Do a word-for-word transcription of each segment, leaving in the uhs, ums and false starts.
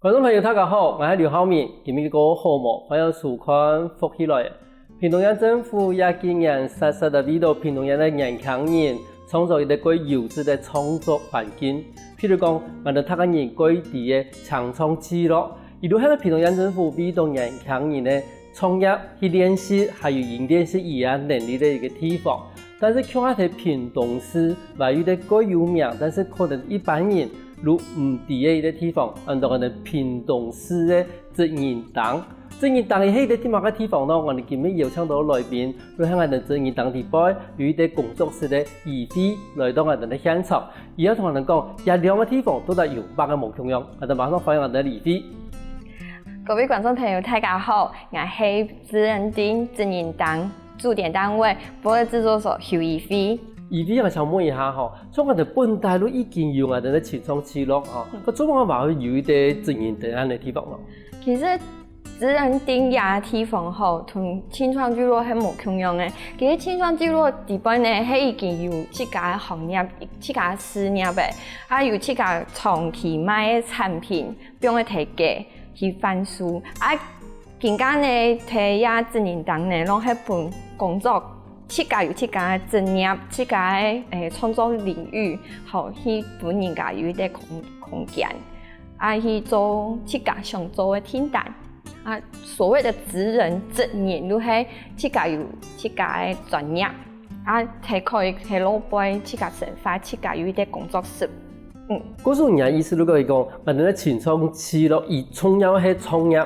觀眾朋友，大家好，𠊎係劉浩明，今晡日過好無？歡迎收看《福氣來了》。屏東縣政府也今年煞煞仔為著屏東縣个年輕人創造一個蓋優質个創作環境。譬如講，𠊎兜大家人蓋知个青創聚落，佢就係屏東縣政府為著年輕人个創業去練習，還有練習佢个能力个一個地方。但是，卻係在屏東市，還有一個蓋有名，但是可能一般人都毋知个一個地方，安到𠊎兜屏東市个責任當。責任當係一個點樣个地方呢？𠊎兜今晡日邀請到來賓，就係𠊎兜責任當底背有一個工作室个怡慧，來到𠊎兜个現場。佢愛同𠊎兜講，這兩個地方到底有麼个無共樣？𠊎兜馬上歡迎𠊎兜个怡慧。各位觀眾朋友，大家好，𠊎係職人町責任當駐點單位播客製作所邱怡慧。怡慧，𠊎想問一下吼，像𠊎兜本底就已經有𠊎兜个青創聚落吼，該做麼个會有一個責任當恁樣个地方呢？其實職人町這地方吼，同青創聚落係無共樣个。其實青創聚落底背呢，係已經有自家个行業、自家个事業个，啊有自家長期賣个產品，放在該去販售。啊今下呢，在這職人町呢，攏係分工作，自家有自家个職業，自家个，欸，創作領域，吼，去分人家有一個空，空間，啊去做自家想做个訂單。啊所謂个職人，職人就係自家有自家个專業，啊係可以係落背自家生活，自家有一個工作室。嗯。故所你个意思，如果係講，𠊎兜个青創聚落，佢創業係創業，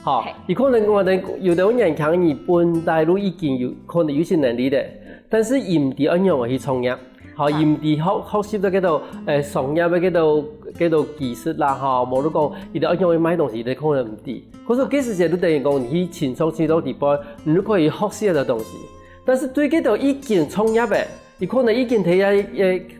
吼，嘿。佢可能𠊎兜有兜年輕人本底就已經有，可能有些能力个，但是佢毋知愛仰般去創業，吼，啊。佢毋知學，學習到該兜，欸，商業个該兜，該兜技術啦，吼，無就講，佢兜愛仰般賣東西，佢可能毋知。可是該時節就等於講，你去青創聚落底背，你就可以學習到東西。但是對該兜已經創業个， 佢可能已經在這，呃，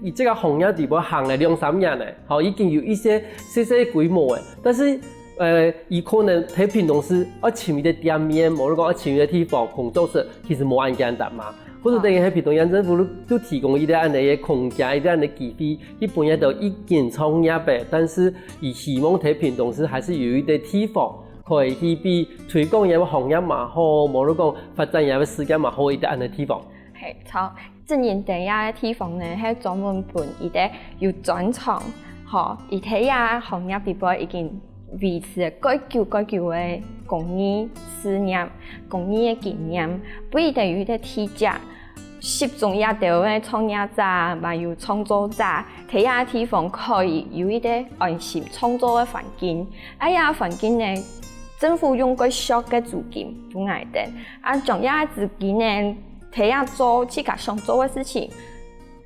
佢這個行業底背行了兩三年了，吼，已經有一些細細規模了，但是，呃，佢可能在屏東市愛尋一個店面，無就講愛尋一個地方工作室，其實無恁簡單嘛。故所等於係屏東縣政府就，就提供一個恁樣个空間，一個恁樣个機會，去分該兜已經創業个，但是佢希望在屏東市還係有一個地方，可以去分推廣佢个行業嘛好，無就講發展佢个事業嘛好，一個恁樣个地方。嘿，著。 職人町這地方呢，係專門分一個有專長，吼，佢在這行業底背已經維持蓋久蓋久个工藝事業、工藝个經驗，分佢兜有一個地界，集中這兜个創業者，還有創作者，在這地方可以有一個安心創作个環境。啊這環境呢，政府用蓋俗个租金分𠊎兜，啊將這資金呢，在這做自家想做个事情，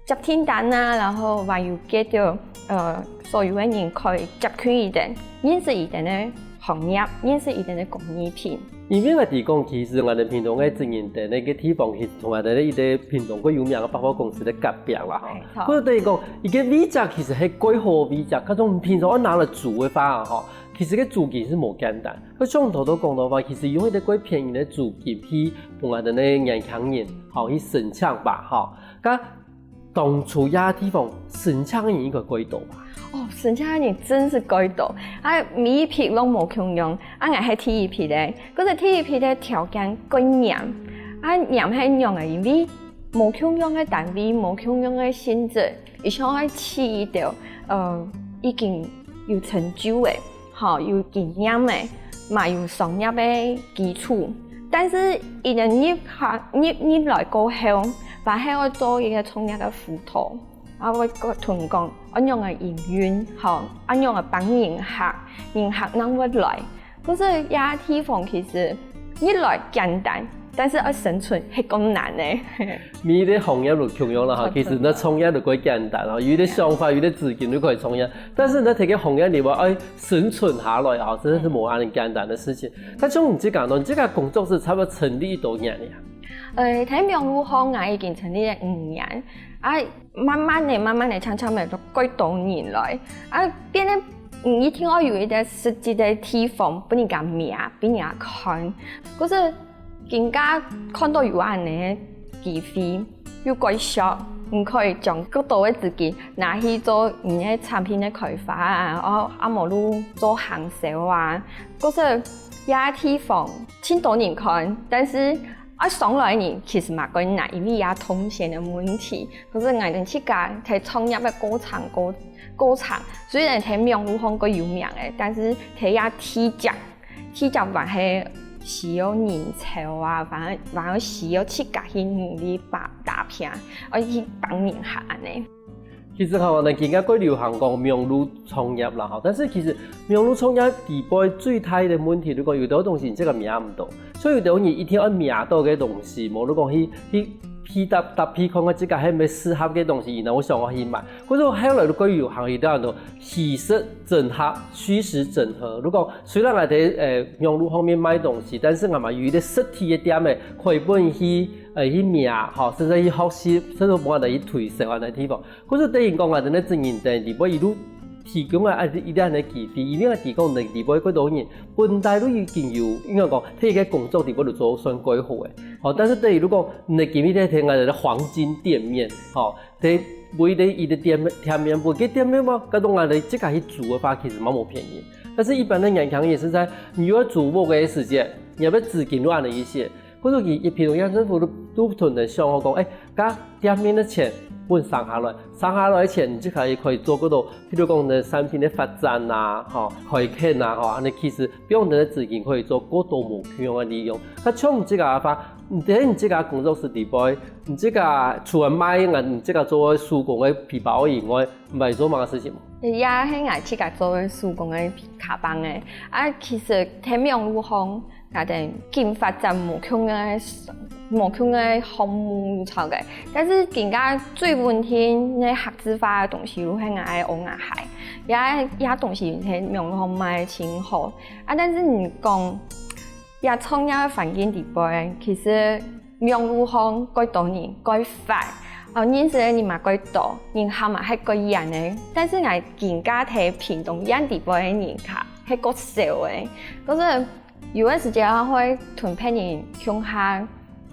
接訂單啊，然後還有get到，呃，所有个人可以接近佢兜，認識佢兜个行業，認識佢兜个工藝品。因為𠊎知講，其實𠊎兜屏東个職人町該地方，其實同𠊎兜一個屏東蓋有名个百貨公司个隔壁啦，吼。嘿，著。故所等於講，佢个位置其實係蓋好个位置，假使平常愛拿來租个話，吼，其實个租金係無簡單。該像頭頭講到話，其實用一個蓋便宜个租金去分𠊎兜个年輕人，吼，去申請吧，吼。該 當初這地方申請个人應該蓋多吧？哦，申請个人真係蓋多，啊每一批攏無共樣，啊𠊎係第一批个，可是第一批个條件蓋嚴，啊嚴係仰仔，因為無共樣个單位，無共樣个性質，佢想愛請一兜，呃，已經有成就个， 吼，有經驗个，嘛有商業个基礎。但是佢等入行，入，入來過後，還係愛做一個創業个輔導，啊會同講，愛仰仔營運，吼，愛仰仔幫人客，人客正會來。故所這地方其實入來簡單，但是愛生存係較難个。每一個行業都共樣啦，吼，其實你創業就蓋簡單，吼，有一個想法，有一個資金就可以創業，但是你在該行業裡背愛 生存下來啊，真的是無恁簡單个事情。該像你這個呢，你這個工作室差不多成立幾多年了呀？呃，在網路項𠊎已經成立了五年，啊慢慢个、慢慢个、漸漸个都蓋多人來，啊變得，嗯，一定愛有一個實際个地方，分人家摸，分人家看。可是今下看到有恁樣个機會，又蓋俗，你可以將較多个資金拿去做你个產品个開發啊，哦，啊無就做行銷啊，或者這地方盡多人看，但是啊上來人其實嘛過難，因為也通訊个問題，可是𠊎等自家在創業个過程過過程，雖然在網路項過有名个，但是在這地界 地界還係需要人潮啊，還還需要自家去努力打打拼，愛去幫人客恁呢。其實吼，𠊎等今下過流行講網路創業啦吼，但是其實網路創業底背最大个問題，如果有兜東西你這个摸毋到，所以有兜人一定愛摸到个東西，無如講去去去搭搭配看看這个係毋係適合个東西，然後想要去買。可是後來過流行一段都虛實整合，虛實整合。如果雖然𠊎在呃網路方面賣東西，但是𠊎嘛有一个實體个店个，可以分你去呃去摸吼，甚至去學習，甚至幫𠊎等去推銷恁个地方。可是等於講𠊎等个職人等，你會一路提供啊一个恁个機會，一定愛提供能力，會過多人本來都已經有，應該講，佢个工作地方都做算過好个。好，但是等於如果你今日在聽𠊎等个黃金店面，好， 在每一个一个店店面，每个店面嘛，該種啊，你自家去做个話，其實嘛無便宜。但是一般个年輕人實在，你要做屋个時節，你要資金亂了一些，或者佢一譬如講政府都都同人想好講，哎，該店面个錢分省下來，省下來个錢，你就可以可以做更多，譬如講你个產品个發展啊，吼，開墾啊，吼，恁呢其實不用你个資金可以做更多無共樣个利用。該像你自家个話，你在你自家工作室底背， 你自家除了賣𠊎你自家做个手工个皮包以外，你還做麼个事情無？也係𠊎自家做个手工个卡邦个。啊，其實在網路項，𠊎等緊發展無共个無共个項目有超个。但是今下最穩定个客製化个東西，就係𠊎个烏鴉鞋。也也東西在網路項賣盡好。啊，但是你講， 這創業个環境底背，其實網路項過多人過快，哦，認識个人嘛過多，人客嘛係過遠个。但是𠊎今下在屏東縣底背个人客係過少个。可是有个時節啊，會同別人共下，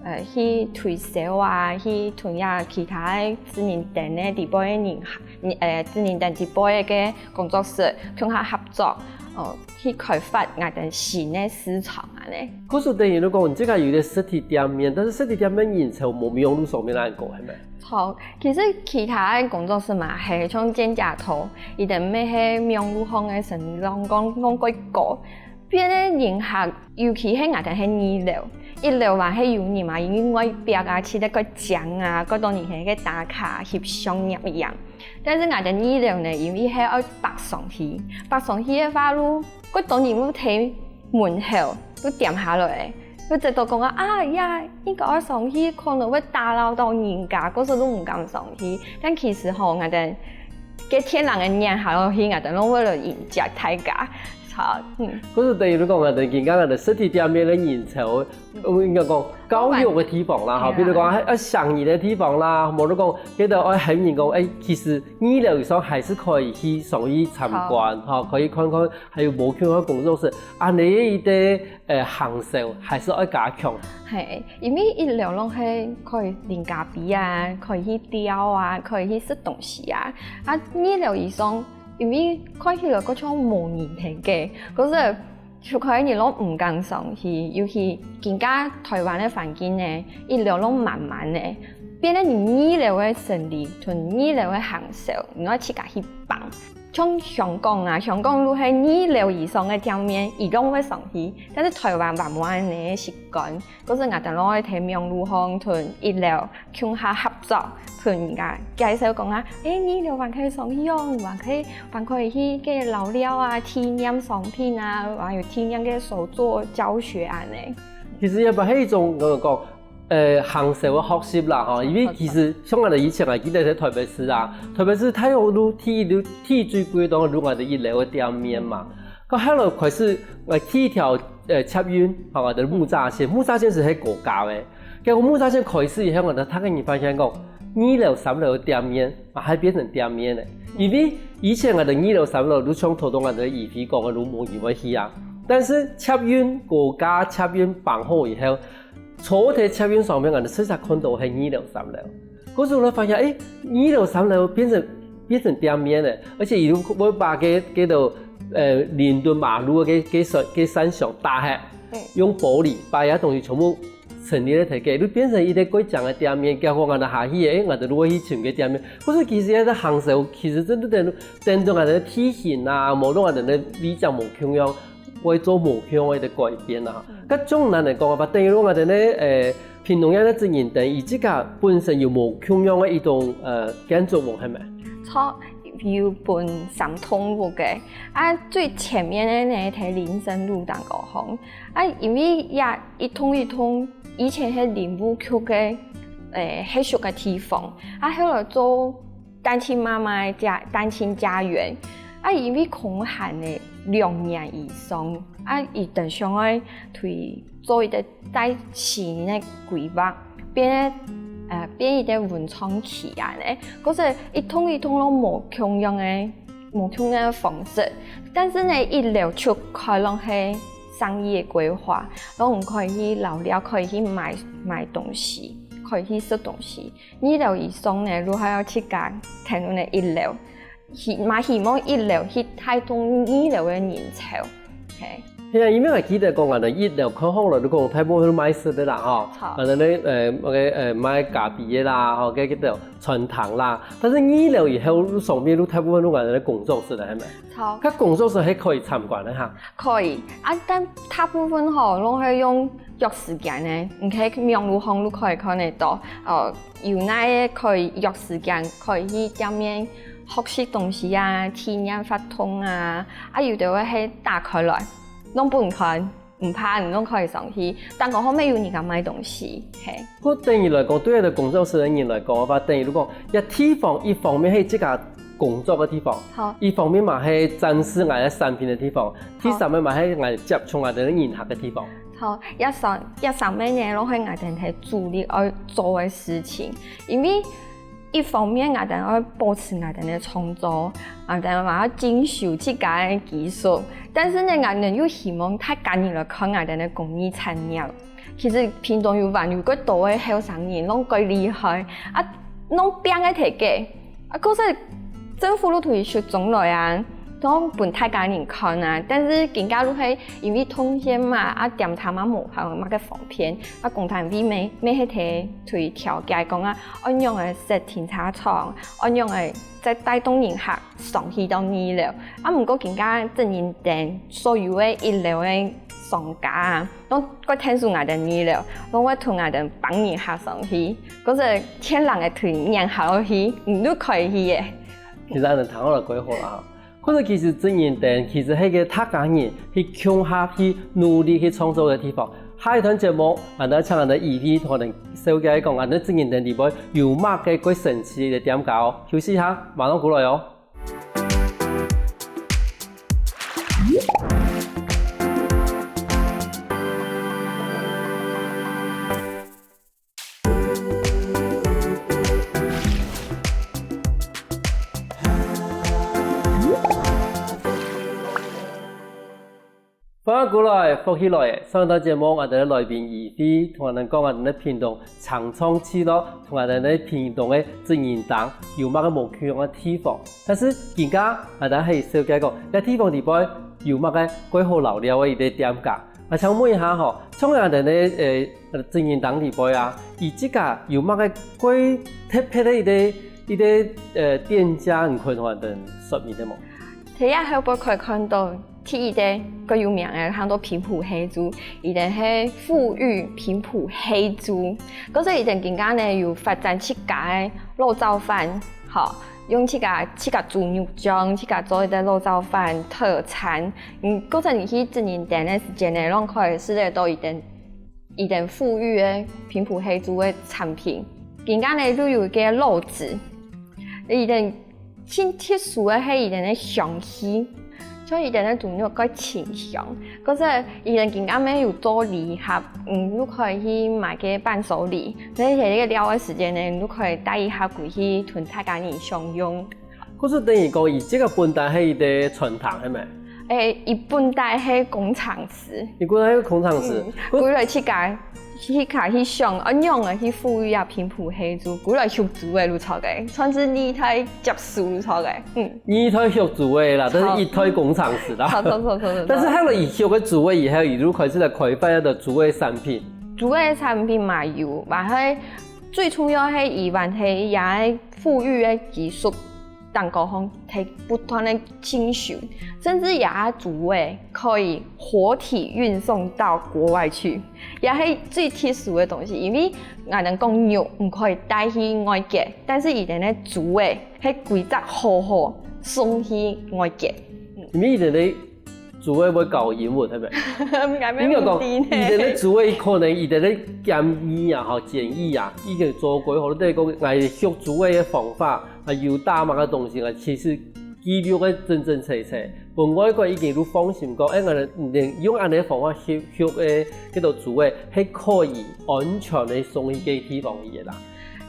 呃，去推銷啊，去同這其他个職人等个底背个人客，呃，職人等底背个工作室共下合作，哦， 去開發𠊎等新个市場恁呢。故所等於你講，你自家有一个實體店面，但是實體店面人潮無網路上面恁高，係無？好，其實其他个工作室嘛，係像剪接頭，佢等乜係網路項个生意浪講浪過高，變个人客，尤其係𠊎等係二樓，一樓還係有人嘛，因為外壁啊，起得過靚啊，過多人係个打卡翕相入樣。但是𠊎等二樓呢，因為係愛爬上去，爬上去个話就 過多人就在門口就恬下來，就知道講啊，啊呀，應該愛上去，可能會打擾到人家，故所就毋敢上去。但其實吼，𠊎等个天然个人行落去，𠊎等攏會來迎接大家。好，嗯，故所等於你講啊，等於講啊，實體店面个人潮，呃，應該講交流个地方啦，吼，比如講，啊，相遇个地方啦，無你講，這个愛喊人講，哎，其實二樓以上還是可以去上去參觀，吼，可以看看 還有無共樣个工作室，恁呢个，呃，行銷還係愛加強。係，因為一樓攏係可以啉咖啡啊，可以去尞啊，可以去食東西啊。啊，二樓以上，因為看起來好像無人在个，可是就可能人攏毋敢上去，尤其今下台灣个環境呢，一樓攏滿滿个，變成你二樓个生理同二樓个行銷，你愛自家去幫。 像香港啊，香港就係二樓以上个店面，佢攏會上去，但是台灣還無恁呢个習慣，故所𠊎等攏會在網路項同一樓共下合作，同人家介紹講啊，欸，二樓還可以上去用，還可以還可以去該遶尞啊，體驗商品啊，還有體驗个手作教學恁呢。其實也毋係一種，呃，講 呃，行銷个學習啦，吼，因為其實像𠊎等以前啊，記得在台北市啊，台北市大陸路第一路第一最貴个當然就𠊎等一樓个店面嘛。到後來開始，呃，第一條，呃，捷運，吼，𠊎等木柵線，木柵線係較高架个。結果木柵線開始以後，𠊎等大家人發現講，二樓、三樓个店面啊，還變成店面了。因為以前𠊎等二樓、三樓就像頭先𠊎等个怡菲講个，就無人會去啊。但是捷運高架、捷運綁好以後， 坐在捷運上面，𠊎等實在看到係二樓、三樓。故所來發現，欸，二樓、三樓變成，變成店面了，而且佢會把該，該兜，呃，鄰脣馬路个，該山，該山牆打忒，嗯。用玻璃把這東西全部陳列在該，就變成一個蓋靚个店面。結果𠊎兜下去，欸，𠊎兜就會去尋該店面。故所其實這个行銷，其實真的等，等到𠊎兜地形啊，無論𠊎兜个位置無共樣， 會做無共樣个改變啊。該總來講啊，等於講𠊎兜呢，呃，屏東个職人燈，佢自家本身有無共樣个一種，呃，建築物，係無？著，有分三棟屋个。啊，最前面个呢，在林森路頂高項。啊，因為這一棟一棟以前係林務局个，呃，歇宿个地方。啊，後來做 單親媽媽个家，單親家園。啊，因為空閒个兩年以上，啊，佢等想愛推做一個帶新个規劃，變个，呃，變一個文創區恁呢。故所一棟一棟攏無共樣个，無共樣个方式。但是呢，一樓就開攏係生意个規劃，攏可以去遶尞，可以去買，買東西，可以去食東西。 二樓以上呢，就還愛自家跈等一樓，希，嘛希望一樓去帶動二樓个人潮。係。係啊，因為𠊎記得講，𠊎兜一樓看好了，就講大部分都賣食个啦，吼。著。𠊎兜呢，呃，該个，呃，賣咖啡个啦，吼，該，該兜餐廳啦。但是二樓以後上面就大部分都𠊎兜个工作室了，係無？著。該工作室還可以參觀个哈。 可以。啊，但大部分吼，攏係用約時間个，你可以網路項就可以看得到。呃，有哪个可以約時間，可以去店面學習東西啊，體驗活動啊。啊，有个會係打開來，攏分你看，毋怕，你攏可以上去。但講後面有人家賣東西，係。 不過等於來講，對𠊎兜工作室个人來講个話，等於如果這地方一方面係自家工作个地方，好。一方面嘛係展示𠊎个產品个地方，好。第三个嘛係𠊎接觸𠊎兜个人客个地方。好，這三，這三个呢，攏係𠊎兜係主力愛做个事情，因為一方面𠊎兜愛保持𠊎兜个創作，𠊎兜嘛愛進修自家个技術，但是呢，𠊎兜又希望大家人來看𠊎兜个工藝產業。 其實屏東有還有蓋多个後生人，攏蓋厲害，啊，攏拚个忒个，啊，可是政府就推出中來啊，都分大家人看啊，但是今下就係因為動線嘛，啊，點餐嘛無法，嘛个方便，啊，公單位乜，乜係提出條件講啊，愛仰个設停車場，愛仰个再帶動人客上去到二樓，啊，毋過今下職人燈所有个一樓个商家啊， 攏會𢯭手𠊎兜二樓，攏會同𠊎兜幫人客上去，故所天然个推人客落去，你就可以去个。其實恁樣聽下來蓋好啦哈。故所其實職人燈其實係一個大家人去共下去努力去創造个地方。下一段節目，𠊎兜請𠊎兜Ivy同𠊎兜紹介講，𠊎兜職人燈裡背有麼个蓋神奇个店家哦。休息一下，馬上過來哦。 歡迎過來，福氣來了！上一段節目，𠊎兜个來賓Ivy同𠊎兜講𠊎兜个屏東青創聚落，同𠊎兜个屏東个職人燈有麼个無共樣个地方。但是今下𠊎兜還紹介講，這地方裡背有麼个蓋好遶尞个一個店家。𠊎想問一下吼，像𠊎兜个，呃，職人燈裡背啊，佢自家有麼个蓋特別个一個，一個，呃，店家，你可以同𠊎兜說明个無？ 在這後背可以看到，第一個蓋有名个，喊做平埔黑豬，佢兜係富裕平埔黑豬。故所佢兜今下呢有發展自家个肉燥飯，吼，用自家，自家煮肉醬，自家做一個肉燥飯特產。嗯，故所你去職人燈个時間呢，攏可以食得到佢兜，佢兜富裕个平埔黑豬个產品。今下呢又有一個肉粽，佢兜 盡特殊个係佢兜个香氣，像佢兜个豬肉蓋清香。故所佢兜今下乜有做禮盒，嗯，你可以去買个伴手禮，所以在這個尞个時間呢，你可以帶一盒歸去同大家人享用。故所等於講，佢這個本來係一個餐廳，係無？誒，佢本來係工廠室。佢本來係工廠室。嗯，歸來自家去較去想，愛仰仔去賦予啊平埔係就歸來畜豬仔就著个，算係二代接手就著个。嗯。二代畜豬仔啦，但係一代工程師啦。著著著著著。但係後來佢畜个豬仔以後，佢就開始來開發一个豬仔產品。豬仔產品嘛有，還係最重要係佢還係也賦予个技術 蛋糕項在不斷个進修，甚至這豬仔可以活體運送到國外去，也係最特殊个東西，因為𠊎等講肉毋可以帶去外國，但是佢等个豬仔係歸隻好好送去外國。因為佢等个 豬仔會教英文，係無？應該講，佢等个豬仔可能佢等个建議啊，吼，建議啊，已經做過好，等於講𠊎畜豬仔个方法，啊，有打麼个東西啊，其實記錄个整整齊齊，分外國已經都放心講，欸，𠊎等用恁樣个方法畜畜个這兜豬仔，係可以安全个送去該地方去个啦。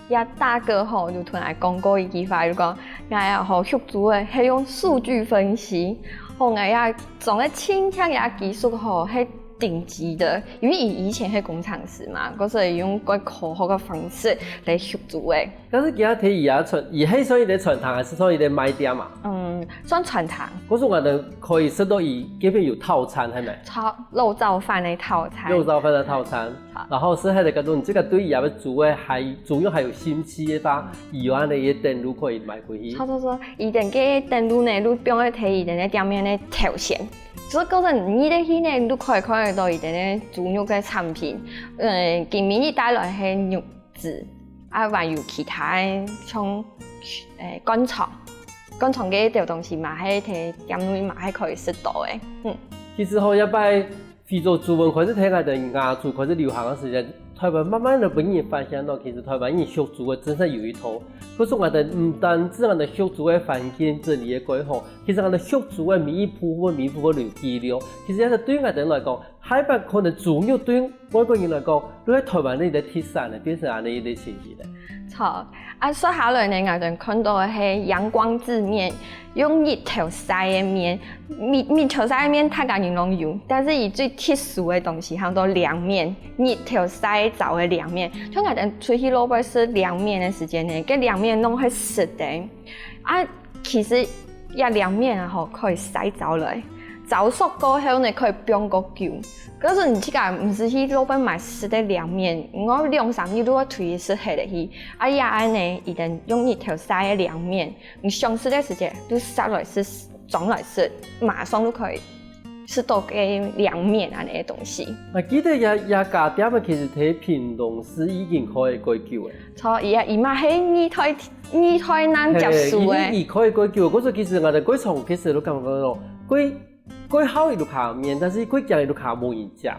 這大哥吼，就同𠊎講過一句話，就講，𠊎啊吼畜豬仔係用數據分析，吼，𠊎也種个親戚也技術吼係頂級个，因為佢以前係工程師嘛，故所以用較科學个方式來畜豬仔。但是今仔日佢也算，佢係算一個餐廳，還係算一個賣店啊？嗯，算餐廳。故所𠊎等可以食到佢這片有套餐，係無？套，肉燥飯个套餐。肉燥飯个套餐。 然後係還有該種，你這個對佢个豬仔還，豬肉還有興趣个話，佢有恁樣个登錄可以賣過去。著著著，佢等个登錄呢，就放在佢等个店面个頭前。所以故所你入去呢，你就可以看得到佢等个豬肉个產品。嗯，佢每日帶來个肉質，啊，還有其他个像，欸，灌腸，灌腸个一兜東西嘛，係在店內嘛係可以食到个。嗯。其實吼，這擺 非洲豬瘟開始在𠊎等亞洲開始流行个時節，臺灣慢慢仔分人發現到，其實臺灣人畜豬个政策有一套。故所𠊎等毋單止𠊎等畜豬个環境整理个過好，其實𠊎等畜豬个每一部分、每一部分都有記錄。其實這對𠊎等來講，下擺可能豬肉對外國人來講，都係臺灣个一個特產呢，變成恁樣一個情形呢。著， 啊，接下來呢，𠊎等看到个係陽光製麵，用日頭曬个麵。日，日頭曬个麵大家人攏有，但是佢最特殊个東西，喊做涼麵，日頭曬燥个涼麵。像𠊎等出去外背食涼麵个時間呢，該涼麵攏係濕个。啊，其實這涼麵啊吼，可以曬燥來，燥熟過後呢，可以放較久。 可是你自家毋使去外背買濕个涼麵，你愛兩三日就愛推食忒了去。啊，也恁樣，佢等用日頭曬个涼麵，你想食个時節，就煠來食，裝來食，馬上就可以食到个涼麵恁樣个東西。𠊎記得這，這家店个其實在屏東市已經開蓋久了。著，佢啊，佢嘛係二代，二代人接手个。係，已經，已經開蓋久，故所其實𠊎等蓋常其實都感覺到，蓋 蓋好佢就較面，但是蓋驚佢就較無人接。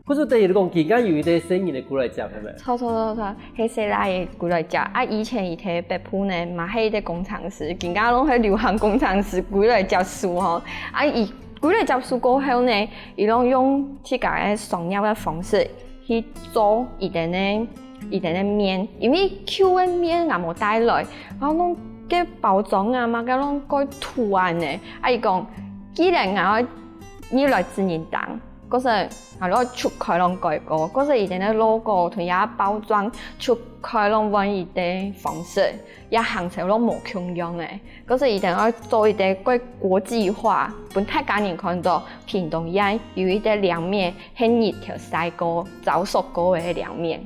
故所等於講，今下有一個細人仔過來接，係無？著著著著，係細人仔過來接。啊，以前佢在北部呢，嘛係一個工程師，今下攏係流行工程師過來接手吼。啊，佢過來接手過後呢，佢攏用自家个商業个方式去做佢等个 佢等个麵，因為舊个麵𠊎無帶來，然後攏該包裝啊嘛，該攏蓋土恁樣。啊，佢講，既然𠊎愛入來資源當，故所𠊎愛出開攏改過，故所佢等个logo同佢个包裝出開攏換佢个方式，也行出攏無共樣个。故所佢等愛做一個蓋國際化，分大家人看到屏東縣有一個涼麵，係日頭曬過、燥熟過个涼麵。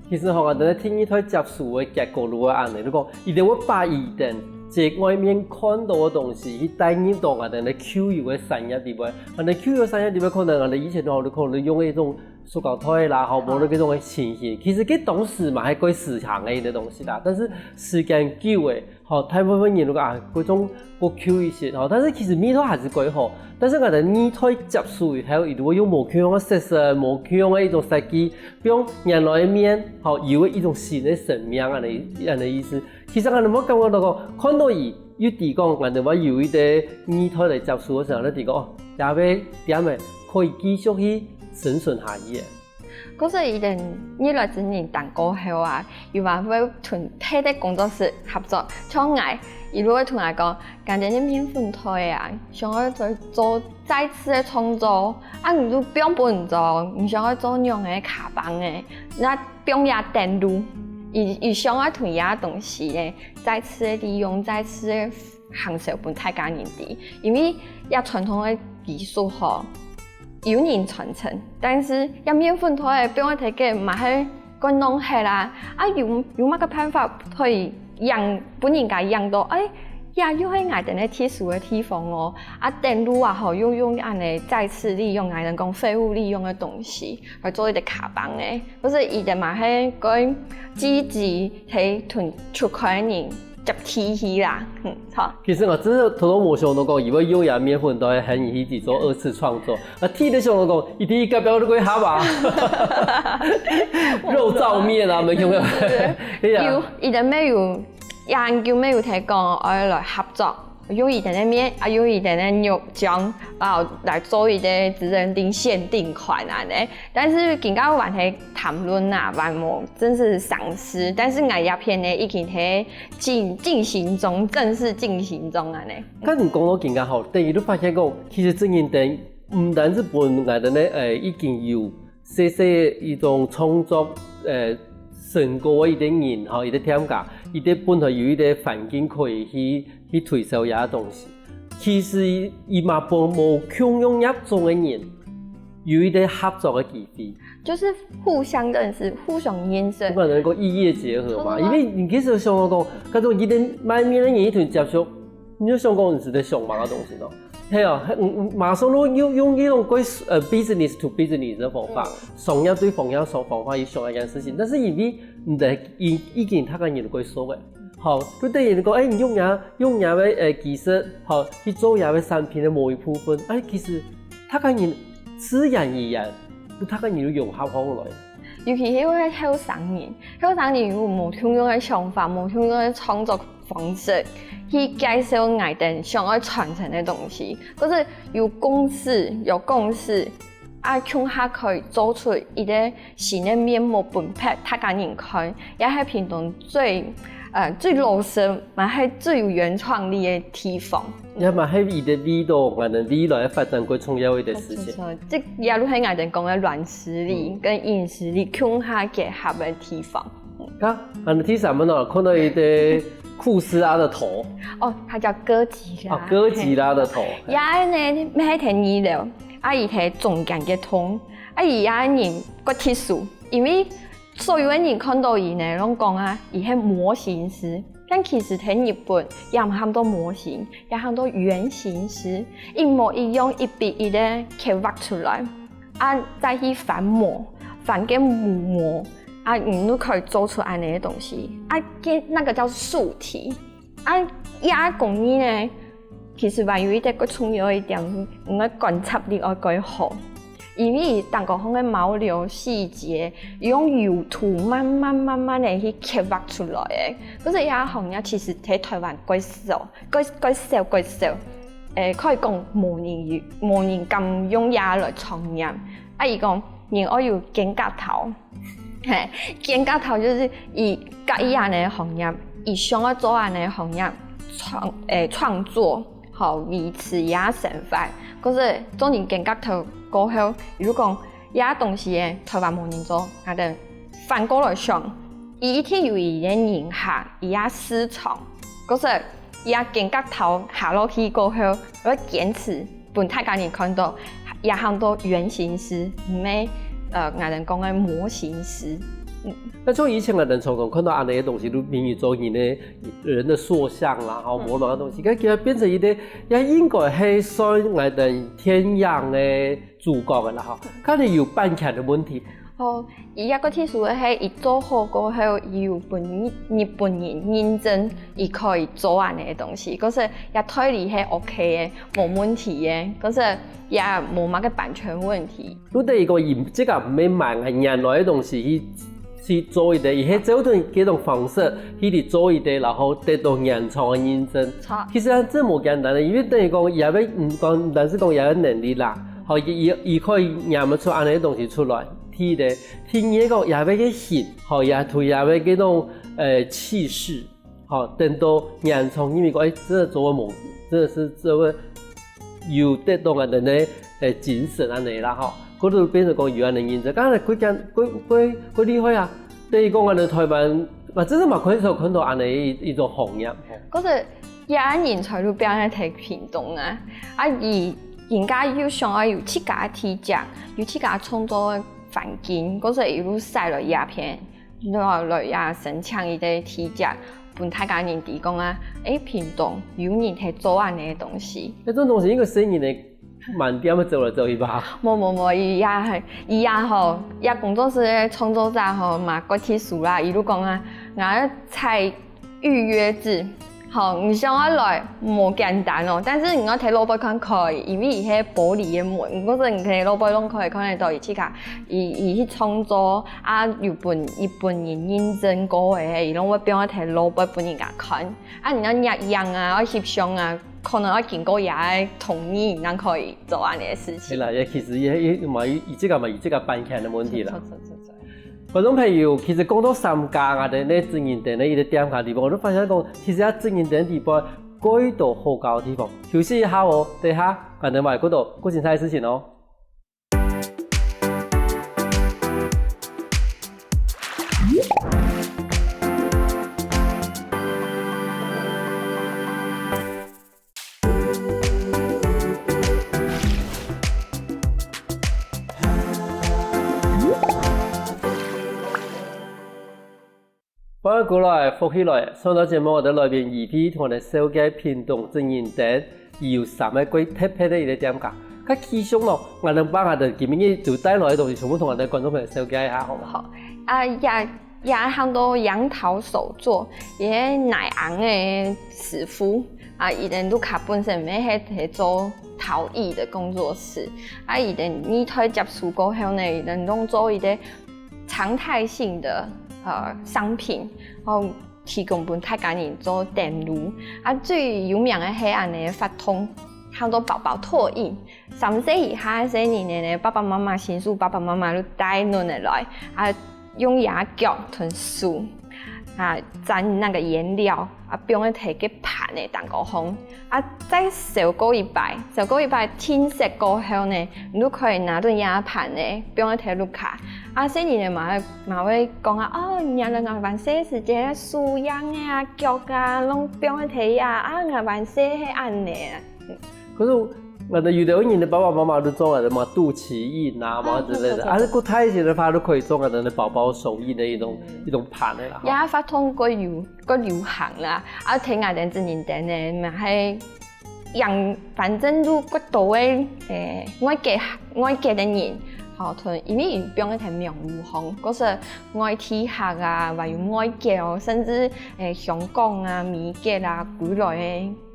其實吼，𠊎等个第二代接手个結果就會恁樣，就講，佢等會把佢等在外面看到个東西，去帶入到𠊎等个舊有个產業裡背。𠊎等舊有產業裡背，可能𠊎等以前吼，就可能用一種塑膠袋啦，吼，無論這種个情形。其實該當時嘛，還蓋時行个一個東西啦，但是時間久了， 吼，大部分人都講啊，該種較舊一些吼，但是其實味道還係蓋好。但是𠊎等二代接手以後，佢就會用無共樣个色素、無共樣个一種設計，比如原來个麵，吼，有一種新个生命恁樣，恁樣意思。其實𠊎等會感覺到講，看到佢，又知講，𠊎等會有一個二代來接手个時候，就知講，哦，這個店仔可以繼續去生存下去个。可是佢等越來真認真過後啊，佢還會同別个工作室合作，像𠊎，佢就會同𠊎講，今日个麵粉袋啊，想愛再做再次个創作，啊你就放分你做，你想愛做仰个卡邦个，那放這等路，佢佢想愛同這東西个再次个利用，再次个行銷分大家認知，因為這傳統个技術吼，有人傳承，但是這麵粉袋个放在該个嘛係 該弄忒啦。啊有有麼个辦法可以讓分人家讓到，哎，這又係𠊎等个特殊个地方哦。啊等路啊吼，又用恁呢再次利用，𠊎等講廢物利用个東西來做一個卡邦个，或是佢等嘛係該積極去同出口个人接地氣啦。嗯，好。其實我真的頭都無想到講，佢會用這麵粉袋還去做二次創作。啊，第一想到講，一定要不要都會好吧？肉燥麵啊，沒有沒有。對，有，佢等乜有，研究乜有提講，愛來合作，用佢等个麵，啊用佢等个肉醬，啊來做一個指定限定款恁呢。但是今个還係談論啊，還無正式上市。但是𠊎這片呢，已經係進進行中，正式進行中恁呢。 該你講到今个吼，等於都發現講，其實真認真，毋單止分𠊎等呢，誒，已經有細細一種創作，誒，成果个一個人吼，一個店家，一個本來有一個環境可以去去推銷這東西。其實佢嘛分無共樣業種个人，有一個合作个機會。就是互相認識，互相認識。不管能夠異業結合嘛，對啊。因為你其實想到講，該種一個賣麵个人一同接觸， 你就想講你係在想麼个東西咯？係啊，嗯嗯，馬上都用用一種歸呃 business to business 的方法，商業對商業雙方法去想一件事情，但是因為你的已已經大家人都歸熟个，好，就等於講，哎，你用伢用伢个呃技術，好去做伢个產品的某一部分，哎，其實大家人自然而然，就大家人就融合好來。尤其係後生人，後生人有無共樣个想法，無共樣个創作方式，去介紹𠊎等想愛傳承个東西。可是有共識，有共識，啊，共下可以做出一個新个面貌分別大家人看，也係屏東最呃最老實，嘛係最有原創力个地方。也嘛係佢个味道，𠊎等未來發展過重要一個事情。這也就係𠊎等講个軟實力跟硬實力共下結合个地方。啊，恁第三個呢，看到一個酷斯拉的頭，哦，佢叫哥吉拉。啊，哥吉拉的頭，也呢，乜係第二樓，啊，佢係中間个洞，啊，佢也人个特殊，因為所有个人看到佢呢，攏講啊，佢係模型師。但其實在日本，也毋喊到模型，也喊到原型師，一模一樣，一比一个刻畫出來。 啊，再去翻模，翻个模模，啊，你就可以做出恁呢个東西。啊，个那個叫素體。啊，這工藝呢，其實還有一個較重要一點，你个觀察力愛較好，因為當中个毛流細節，用油塗慢慢慢慢个去刻畫出來个。可是這行業其實在台灣較少，較較少較少。 誒，可以講無人有，無人敢用這來創業。啊，佢講人愛有間隔頭，嘿，間隔頭就是佢佮意恁呢个行業，佢想愛做恁呢个行業，創誒創作，好維持佢个生活。可是做人間隔頭過後，如果講這東西誒，台灣無人做，𠊎等反過來想，佢一定有佢个人客，佢个市場。可是 佢个間隔頭下落去過後，愛堅持分大家人看到，也喊做原型師，毋係呃，𠊎等講个模型師。那像以前𠊎等常常看到恁呢个東西，就比如做人的人的塑像啦，吼，模仿个東西，該其實變成一個，也應該係算𠊎等電影个主角个啦，吼，可能有版權的問題。哦， 佢這個特殊个係，佢做好過後，佢有分日日本人認證，佢可以做恁呢个東西，可是這代理係OK个，無問題个，可是也無麼个版權問題。就等於講，佢自家毋係買原來个東西去去做一個，佢係照等這種方式去去做一個，然後得到原創个認證。著。其實啊，這無簡單个，因為等於講，佢也愛，嗯，講，但是講佢个能力啦，吼，佢佢佢可以研發出恁呢个東西出來。第一个，第二个講這位个形，吼，也同這位个該種，呃，氣勢，吼，等到現場因為講，哎，真的做个無，真的是做个有得到恁樣个，呃，精神恁樣啦，吼。嗰度變成講有恁樣認真，當然，過簡，過，過，過厲害啊！等於講恁樣台灣，嘛，真的嘛，可以說看到恁樣一，一種行業。可是 也人才都變个在屏東啊，啊，佢人家又想要有自家个地界，有自家創作个環境，故所一路徙來這片，來，來也申請一个地界，分大家人知講啊，誒，屏東有人在做恁樣个東西。該種東西應該細人仔滿店仔走來走去吧？無無無，佢也，佢也吼，這工作室个創作者吼，嘛過特殊啦，佢就講啊，𠊎在 預約制。吼，你想要來，無簡單哦，但是你愛在外背看可以，因為佢係玻璃个門，毋過你在外背攏可以看得到佢自家，佢，佢去創作啊，有分，佢本人認證過个，佢攏會放在外背分人家看。啊，你愛影印啊，愛翕相啊，可能愛經過佢个同意，正可以做恁樣个事情。係啦，也其實也，也嘛有，有這个嘛有這个版權个問題啦。著，著，著，著。 觀眾朋友，其實講到三家，𠊎兜呢職人店呢，一个店家地方，𠊎都發現講，其實啊，職人店地方，蓋多好搞个地方。休息一下哦，等一下，𠊎兜還有過多過精彩个事情哦。 歡迎過來，福氣來！上到節目，𠊎兜來賓怡菲同𠊎兜紹介屏東職人店，佢有三个蓋特別个一个店家。該其中咯，𠊎兜把𠊎兜今晡日就帶來个東西，全部同𠊎兜觀眾朋友紹介一下，好無？好，啊，也，也喊做楊桃手作，也係乃昂个師傅。 啊，佢等屋下本身乜係，係做陶藝个工作室。啊，佢等二代接手過後呢，佢等攏做一个常態性个，呃，商品，然後提供分大家人做展覽。啊，最有名个係恁樣个活動，喊做寶寶拓印。三歲以下个細人仔呢，爸爸媽媽，新手爸爸媽媽就帶等仔來，啊， 用佢个腳同手，啊，沾那個顏料，啊，放在該个盤仔頂高項，啊，再燒過一擺，燒過一擺，定色過後呢，你就可以拿等佢个盤仔放在屋下。啊，細人仔嘛會，嘛會講啊，哦，原來𠊎還細時節手影仔啊，腳啊，攏放在該啊，啊，𠊎還細係恁樣啊。 可是，𠊎兜有兜人个爸爸媽媽都做个嘛，肚臍印啊，啊，麼之類个，對，對，對。啊，係過大一些个話，都可以做𠊎兜个寶寶手印个一種，嗯。一種盤个啦，吼。這活動較有，較流行啦，啊，在𠊎兜職人店呢，嘛係樣，反正就較多个，誒，外國，外國个人，吼，同，因為佢放个在網路項，故所外地客啊，還有外國哦，甚至，誒，香港啊、美國啊，歸來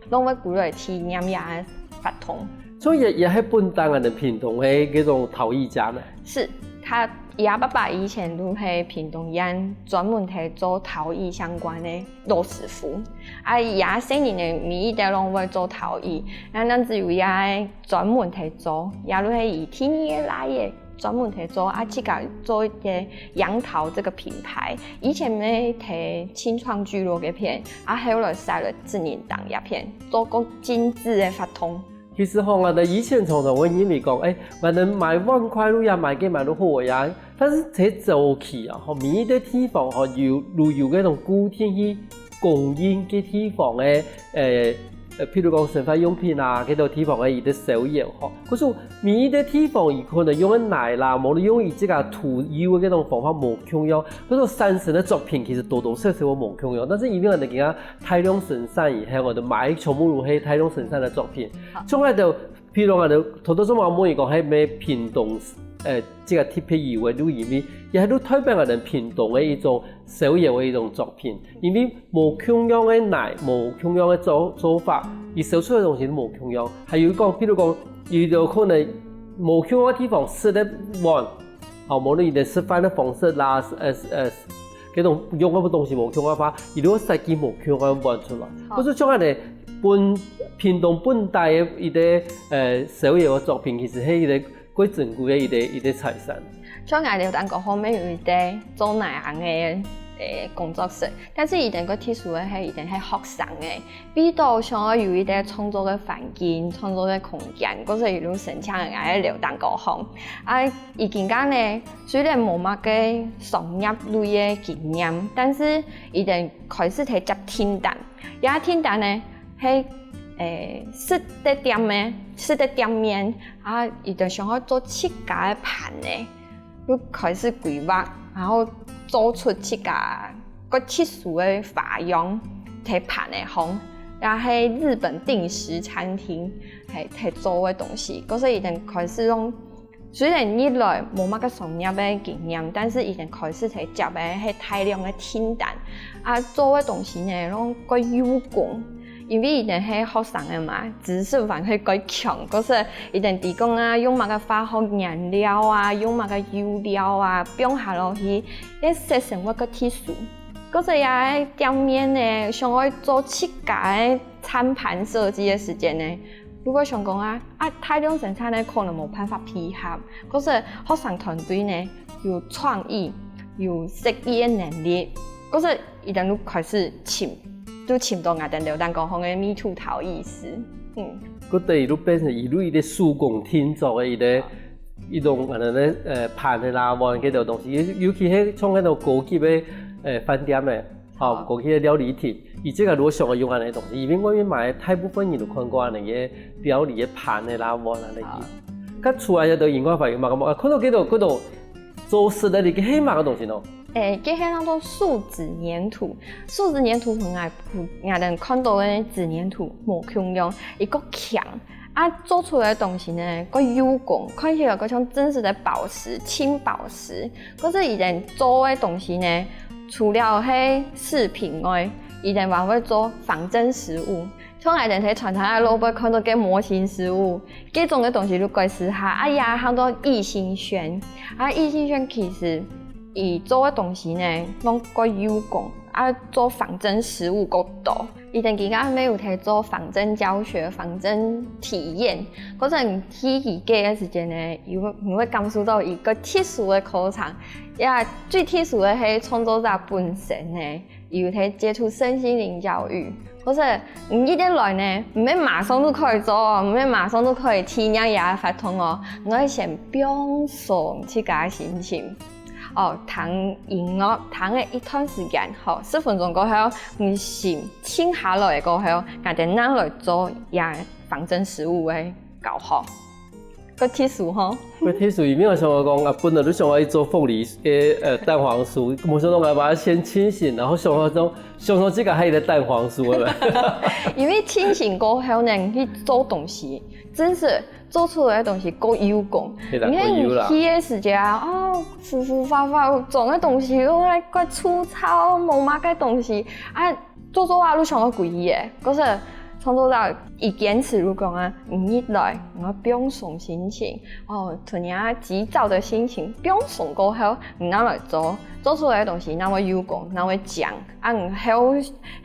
个 攏會過來體驗這个活動。所以也，也係本身𠊎兜屏東个該種陶藝家呢？是，佢，佢爸爸以前就係屏東縣專門在做陶藝相關个老師傅。啊，佢細人仔每一代攏會做陶藝，啊，但只有佢專門在做，佢就係佢第二个倈仔 專門在做，啊，自家做一个楊桃這个品牌。以前呢，在青創聚落該片，啊，後來徙來職人店這片，做過精緻个活動。其實吼，𠊎兜以前常常會認為講，誒，𠊎兜買碗筷路也買个買路好呀。但是在早期啊，吼，每一个地方吼，有，都有該種固定去供應个地方个，誒， 呃，譬如講生活用品啊，該兜地方个佢个手藝吼。可是每一个地方佢可能用个泥啦，無論用佢自家土窯个該種方法無共樣，該種產生个作品其實多多少少會無共樣。但是因為𠊎兜今下大量生產以後，𠊎兜買全部都係大量生產个作品。好。像𠊎兜，譬如講𠊎兜頭頭先𠊎問佢講，係毋係屏東，呃，這个特別有个，就因為，也係代表𠊎兜屏東个一種手藝个一種作品。 因為無共樣个泥，無共樣个做，做法，佢燒出來个東西都無共樣。還有講，譬如講，有兜可能無共樣个地方食个碗，吼，無論佢个食飯个方式啦，呃，呃，該種用个東西無共樣个話，佢就會設計無共樣个碗出來。好。故所像恁樣，本，屏東本地个一个，呃，手藝个作品，其實係一个个珍贵个一个一个财产。像𠊎兜當高項有一个做哪行个誒工作室，但是佢兜个特殊个係佢兜係學生个，為著想愛有一个創作个環境、創作个空間，故所佢就申請𠊎兜當高項。啊，佢今下呢，雖然無麼个商業類个經驗，但是佢兜開始在接訂單，這訂單呢係誒食个店个，食个店面啊，佢兜想愛做自家个盤呢， 就開始規劃，然後做出自家个特殊个花樣在盤仔項，也係日本定食餐廳係在做个東西。故所佢兜開始用，雖然一來無麼个商業个經驗，但是佢兜開始在接个係大量个訂單，啊做个東西呢，攏蓋有功。 因為佢兜係學生个嘛，知識還係蓋強，故所佢兜知講啊，用麼个化學原料啊，用麼个油料啊，放下落去，該食生活个特殊。故所這店面呢，想愛做自家个餐盤設計个時間呢，如果想講啊，啊大量生產呢，可能無辦法配合，故所學生團隊呢，有創意、有設計个能力，故所佢兜就開始尋，就尋著𠊎兜劉丹工行个美圖陶藝師。嗯，个等於就變成一路一个手工定做个一个一種可能呢，呃，盘个啦，碗个个东西，尤尤其係像那种高级个呃饭店个，吼，高级个料理厅，佢自家如果想要用恁个东西，因為外面买大部分人都看过恁个料理个盘个啦，碗啊那个。佢出来个都应该反应嘛，感觉啊，看到个都个都做事个，你个黑马个东西喏。 誒，該係安到樹脂黏土。樹脂黏土同𠊎𠊎兜看到个紙黏土無共樣，一个強，啊做出來个東西呢，个有光，看起來个像真實个寶石，青寶石。可是佢兜做个東西呢，除了係飾品外，佢兜還會做仿真實物。 像𠊎兜在餐廳个路背看到个模型食物，該種个東西就蓋適合。啊也喊做異心軒，啊異心軒其實佢做个東西呢，攏蓋有光，啊做仿真食物蓋多。佢兜今下也有在做仿真教學、仿真體驗。可是你去佢个个時間呢，你會你會感受到一个特殊个過程，也最特殊个係創作者本身呢， 有在接觸身心靈教育。可是你一直來呢，毋係馬上就可以做哦，毋係馬上就可以體驗這个活動哦，你愛先放鬆自家个心情。哦，聽音樂，聽个一段時間，吼，十分鐘過後，你心靜下來過後，𠊎兜正來做這仿真食物个教學。 个特殊吼。个特殊，因為𠊎想到講啊，本來就想要去做鳳梨个呃蛋黃酥，無想到𠊎把它先清醒，然後想到講，想到這个還有个蛋黃酥，對不對？因為清醒過後呢，去做東西，真是做出來个東西夠有光。係啦，你看夠有啦。你去个時節啊，哦，呼呼發發，做个東西都還怪粗糙，無麼个東西啊。 做做下就想到歸去个，可是創作者佢堅持就講啊，你一來，你愛放鬆心情，哦，從你啊急躁个心情放鬆過後，你正來做，做出來个東西正會有光，正會靚。啊你後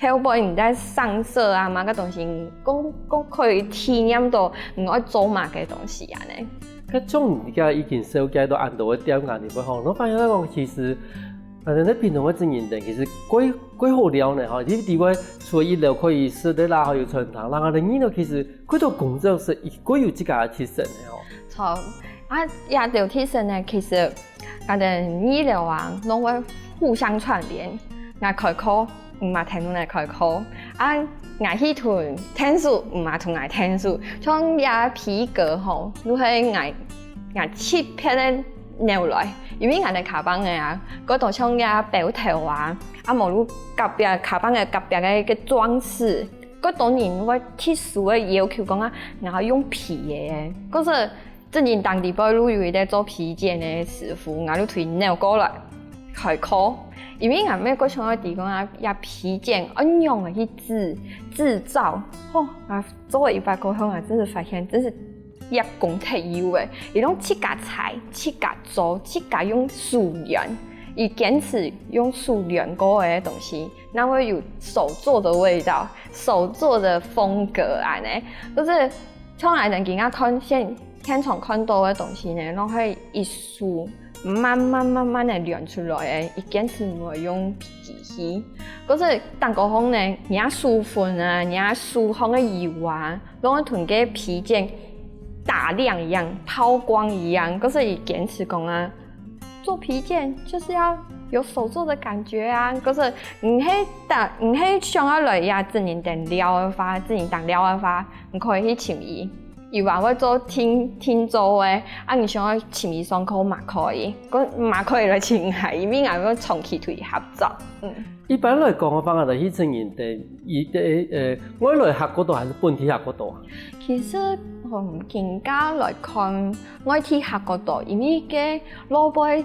後背你再上色啊，麼个東西，你更更可以體驗到你愛做麼个東西恁呢。該像你這下已經紹介到恁多个店家，你會吼，𠊎發現講其實 反正在屏東个職人店其實蓋蓋好尞呢吼，你知會除了一樓可以食个啦，還有餐廳，然後呢，二樓其實蓋多工作室，佢蓋有自家个特色呢吼。著，啊這兜特色呢，其實𠊎兜二樓啊，攏會互相串聯。𠊎開課，你嘛跈等來開課；啊𠊎去跈電視，你嘛跈𠊎電視。像這皮革吼，就係𠊎 𠊎特別个扭來，因為𠊎兜卡邦仔啊，過多像這標頭啊，啊無就隔壁卡邦仔隔壁个个裝飾，過多人會特殊个要求講啊，𠊎愛用皮个，可是職人當地背就有一个做皮件个師傅，𠊎就推扭過來開課，因為𠊎乜過想愛知講啊，這皮件愛仰仔去製製造，吼，啊做了一擺過後啊，真是發現真是 一功忒有个，佢攏自家裁、自家做、自家用手緣，佢堅持用手緣過个東西，正會有手做的味道、手做的風格恁呢。就是像𠊎兜今下看現現場看到个東西呢，攏係一手慢慢慢慢个練出來个，佢堅持毋會用機器。可是蛋糕項呢，若手粉啊，若手項个油啊，攏會同个皮件打亮一樣，拋光一樣。可是佢堅持講啊，做皮件就是要有手做的感覺啊。可是你係打，你係想要來呀，真人等料个話，真人等料个話，你可以去尋佢。 佢還會做定定做个，啊，你想要尋佢上課嘛可以，講嘛可以來尋𠊎，因為𠊎會長期同佢合作。嗯。一般來講个話，𠊎兜去真人等，佢个呃外來客較多還係本地客較多啊？其實，嗯，更加來看外地客較多，因為个老輩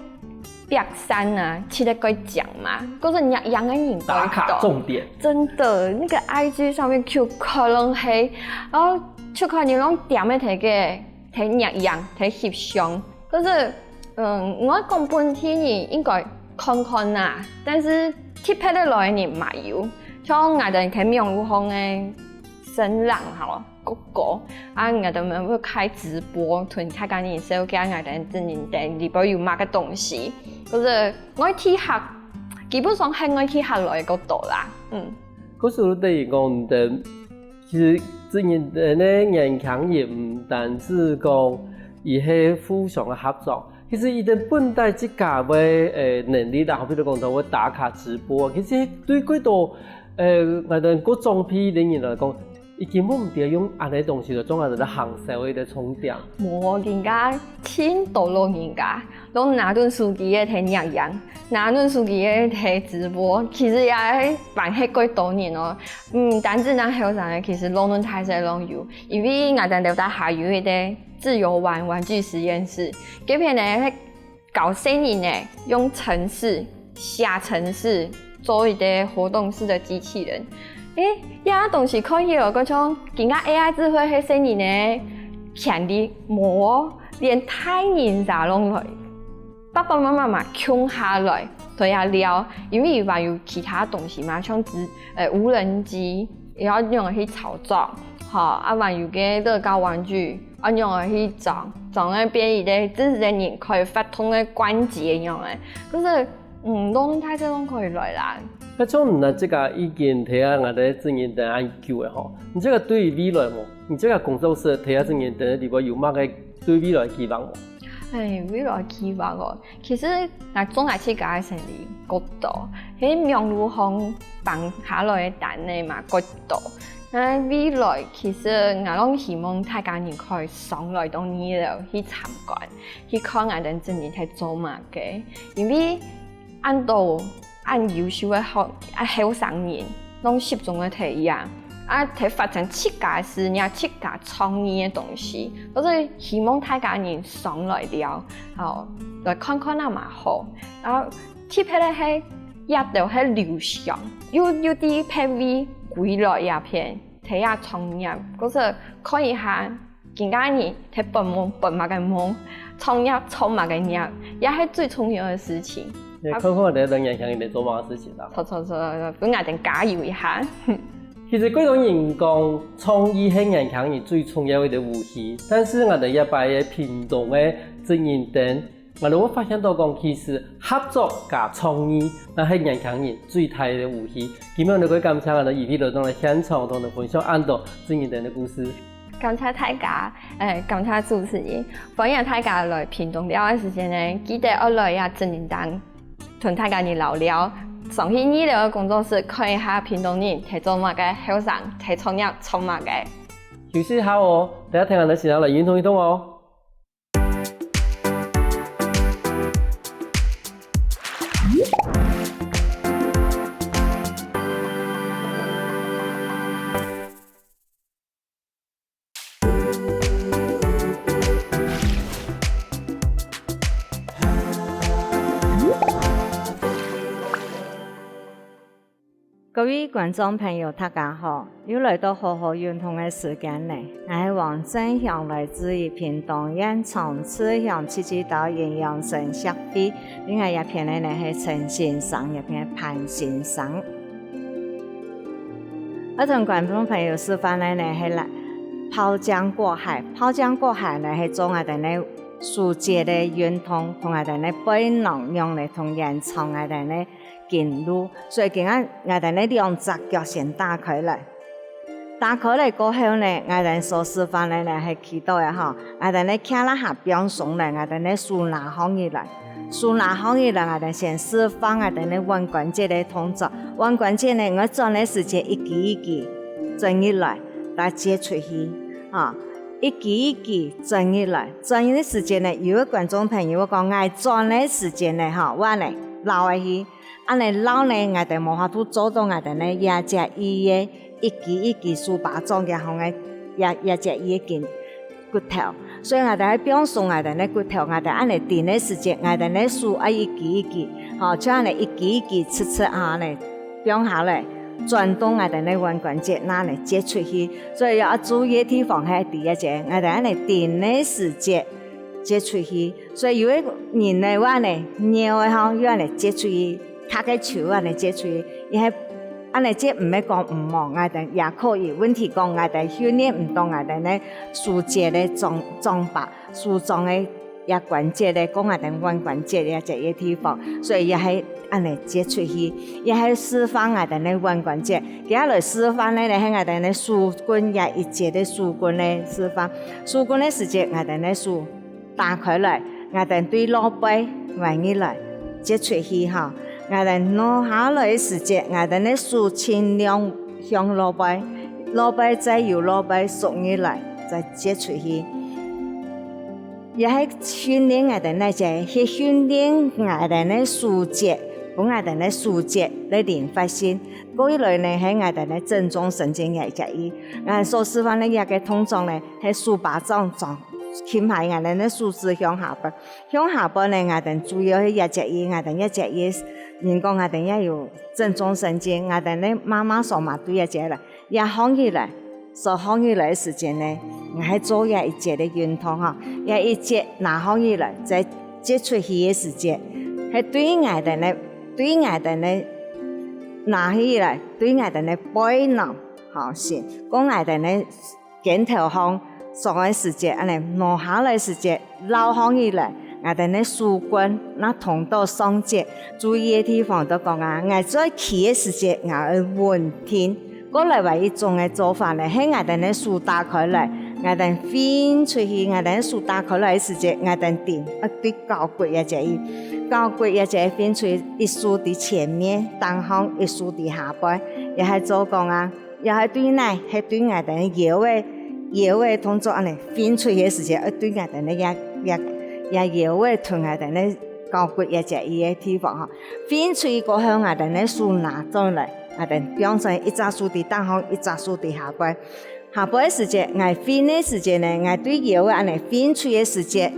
壁山啊，食得蓋靚嘛，可是若樣个人蓋多。打卡重點。真的，那個I G上面就可能係，然後就可能攏點个，大家若樣，大家翕相。可是，嗯，𠊎講本地人應該看看啦，但是特別个來个人嘛有，像𠊎兜个網路項个聲浪吼，哥哥，啊，𠊎兜會開直播，同大家人紹介𠊎兜真人等裡背有麼个東西，可是外地客，基本上係外地客來个較多啦，嗯。可是等於講，你兜其實真人等个年輕人毋單止講，佢係互相个合作，其實佢兜本底自家个呃能力啦，好比如講，佢會打卡直播，其實對幾多呃，𠊎兜各種譬如人來講，佢根本毋知用恁呢東西來做𠊎兜个行銷个一個重點。無，人家盡多老人家，攏拿等手機个大家若樣，拿等手機个大直播，其實也係辦係幾多年哦。毋單止咱後生个，其實老人大細攏有，因為𠊎兜樓下還有一個自由玩玩具實驗室，該片呢， 教細人仔用程式、寫程式做一個活動式个機器人。誒，這東西看起來好像今下A I智慧係細人仔權利，無哦，連大人儕攏來。爸爸媽媽嘛共下來，對啊，聊，因為佢還有其他東西嘛，像紙，呃，無人機，也愛用來去操作，吼，啊，還有个樂高玩具， 愛仰般去裝，裝个變一個真實个人可以活動个關節樣个。可是，嗯，攏大家攏可以來啦。該像你這個已經在啊，𠊎兜真人等恁久个吼，你這個對於未來無？你這個工作室在啊真人等裡背有麼个對未來期望無？哎，未來期望哦，其實𠊎做𠊎自家个生理較多，係網路項放下來个單呢嘛較多。 該未來其實𠊎攏希望大家人可以上來到二樓去參觀，去看𠊎兜真人在做麼个。因為恁多恁優秀个後，啊，後生人，攏集中个在這啊，啊，在發展自家个事業、自家創意个東西。所以希望大家人上來了，吼，來看看啊嘛好。然後特別个係，這兜係留香，又，又在別位歸來這片。 在這創業，故所看一下，今下人在發夢，發麼个夢，創業創麼个業，也係最重要个事情。你看看你兜年輕人在做麼个事情啦。著著著，分𠊎兜加油一下。其實，幾多人講，創意係年輕人最重要个武器，但是𠊎兜這擺个屏東个真人等， 𠊎兜會發現到講，其實合作加創意，該係年輕人最大个武器。今晡日𠊎兜感謝𠊎兜Eve來到現場，同𠊎兜分享恁多真人等个故事。感謝大家，誒，感謝主持人，歡迎大家來屏東尞个時間呢，記得愛來啊真人等，同大家人聊聊。上去二樓个工作室看一下屏東人在做麼个，後生在創業創麼个。休息一下哦，等下聽𠊎兜先來運動運動哦。 各位觀眾朋友，大家好！又來到好好運動个時間呢。𠊎係黃振祥，來自於屏東縣長治鄉七支刀營養生協會。另外一片个呢係陳先生，一片潘先生。愛同觀眾朋友示範个呢係來拋漿過海。拋漿過海呢，係做𠊎兜呢手節个運動，同𠊎兜呢背囊用來同延長𠊎兜呢筋路。所以今下𠊎兜呢兩隻腳先打開來。打開來過後呢，𠊎兜所示範个呢係企到个吼，𠊎兜呢徛啦下放鬆來，𠊎兜呢手拿䟘起來。 手拿䟘起來，𠊎兜先示範𠊎兜呢腕關節个動作。腕關節呢，𠊎轉个時節一支一支轉入來，再接出去，吼，一支一支轉入來。轉入个時節呢，有个觀眾朋友會講，𠊎轉个時節呢，吼，我呢，繞个去，恁呢繞呢，𠊎兜無法度做到𠊎兜呢這隻椅个一支一支手巴掌个項个這這隻椅个筋 骨頭。所以𠊎兜愛放鬆𠊎兜个骨頭，𠊎兜恁呢定个時節，𠊎兜个手愛一支一支，吼，像恁呢一支一支直直啊恁呢放下來，轉動𠊎兜个腕關節，那恁呢接出去。所以愛注意个地方係第一節，𠊎兜恁呢定个時節接出去。所以有个人呢，會恁呢，扭个吼，又恁呢接出去， 拍个手恁呢接出去，因為恁呢接毋係講毋好，𠊎兜也可以。問題講𠊎兜訓練毋到𠊎兜呢手節个掌掌把，手掌个這關節个，講𠊎兜腕關節這隻个地方，所以也係恁呢接出去，也係示範𠊎兜呢腕關節。接下來示範个呢係𠊎兜呢手棍這一節个手棍个示範。手棍个時節，𠊎兜呢手 打開來，𠊎兜對落背彎入來，接出去吼。𠊎兜拿下來个時節，𠊎兜个手盡量向落背，落背再由落背縮入來，再接出去。也係訓練𠊎兜个，係訓練𠊎兜个手節，分𠊎兜个手節來靈活性。過一來呢，係𠊎兜个正中神經个一隻位。𠊎所示範个這個動作呢，係手巴掌掌 輕拍𠊎兜个手指向下背。向下背呢，𠊎兜主要係這隻位，𠊎兜這隻位，人講𠊎兜也有正中神經，𠊎兜呢媽媽手嘛對這隻啦，也䟘起來，手䟘起來个時節呢，𠊎係做這一節个運動吼，這一節拿䟘起來，再接出去个時節，係對𠊎兜呢，對𠊎兜呢拿起來，對𠊎兜呢背囊，吼，先，講𠊎兜呢 肩頭項，上个時節，恁呢，拿下來時節，繞䟘起來，𠊎兜个手棍，那通到上節，注意个地方就講啊，𠊎在企个時節，𠊎愛穩定。過來還有一種个做法呢，係𠊎兜个手打開來，𠊎兜伸出去，𠊎兜个手打開來个時節，𠊎兜定，愛對腳骨這節位，腳骨這節伸出去，一手在前面，頂項，一手在下背，也係做講啊， 也係對哪，係對𠊎兜个腰仔，腰仔動作恁呢，伸出去个時節，愛對𠊎兜个這，這，這腰仔同𠊎兜个腳骨這節位个地方吼。伸出去過後，𠊎兜个手拿轉來，𠊎兜放成一隻手在頂項，一隻手在下背。下背个時節，𠊎伸个時節呢，𠊎對腰仔恁呢伸出去个時節，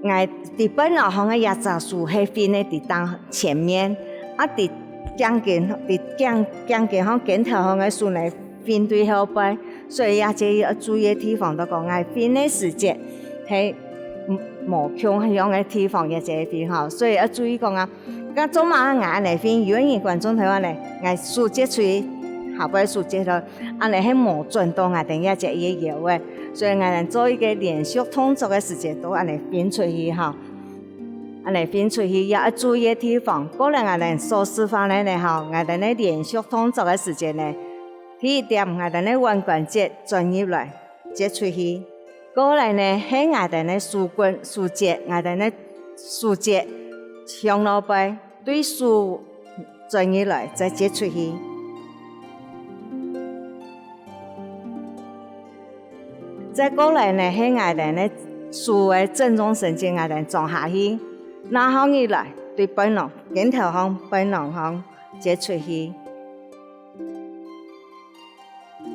𠊎在背囊項个這隻手係伸个在頂前面，啊在頸根，在頸，頸根項肩頭項个手呢伸對後背，所以這節愛注意个地方就講，𠊎伸个時節係無共樣个地方，這節位吼，所以愛注意講啊，該做麼个𠊎恁呢伸，有个人觀眾朋友呢，𠊎手接出去，下背手接落， 恁呢係無轉到𠊎兜這節位个腰仔。所以𠊎兜做一個連續動作个時節，都恁呢伸出去吼，恁呢伸出去，也愛注意个地方。過來𠊎兜所示範个呢吼，𠊎兜个連續動作个時節呢，第一點，𠊎兜个腕關節轉入來，接出去。過來呢，係𠊎兜个手骨、手節，𠊎兜个手節向落背，對手轉入來，再接出去。 再過來呢，係𠊎兜个手个正中神經，𠊎兜掌下去，拿䟘起來，對背囊，肩頭項、背囊項接出去。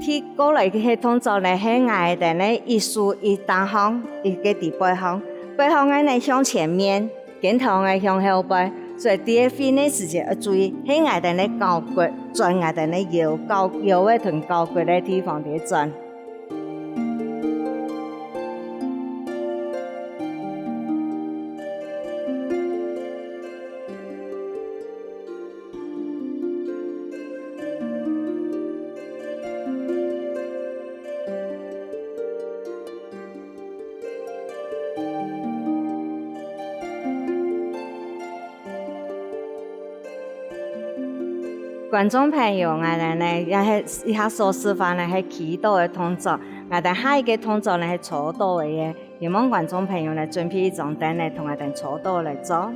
第過來个動作呢，係𠊎兜个一手一頂項，一個在背項，背項个呢向前面， 肩頭个向後背，所以在該伸个時節愛注意，係𠊎兜个腳骨轉𠊎兜个腰，腳，腰仔同腳骨个地方在轉。觀眾朋友，𠊎等呢，也係這下所示範呢，係企著个動作。𠊎等下一個動作呢，係坐著个耶。希望觀眾朋友呢，準備一張凳呢，同𠊎等坐著來做。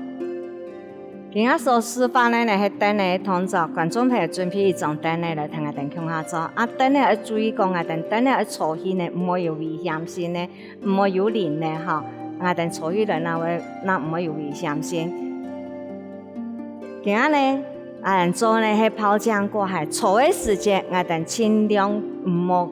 今下所示範个呢，係凳个動作。觀眾朋友準備一張凳呢，來同𠊎等共下做。啊，凳呢，愛注意講，𠊎等凳呢，愛坐起呢，毋會有危險性呢，毋會有人呢，吼。𠊎等坐起來，正會，正毋會有危險性。 今下呢，𠊎等做呢係泡腳過海，坐个時節，𠊎等盡量毋好，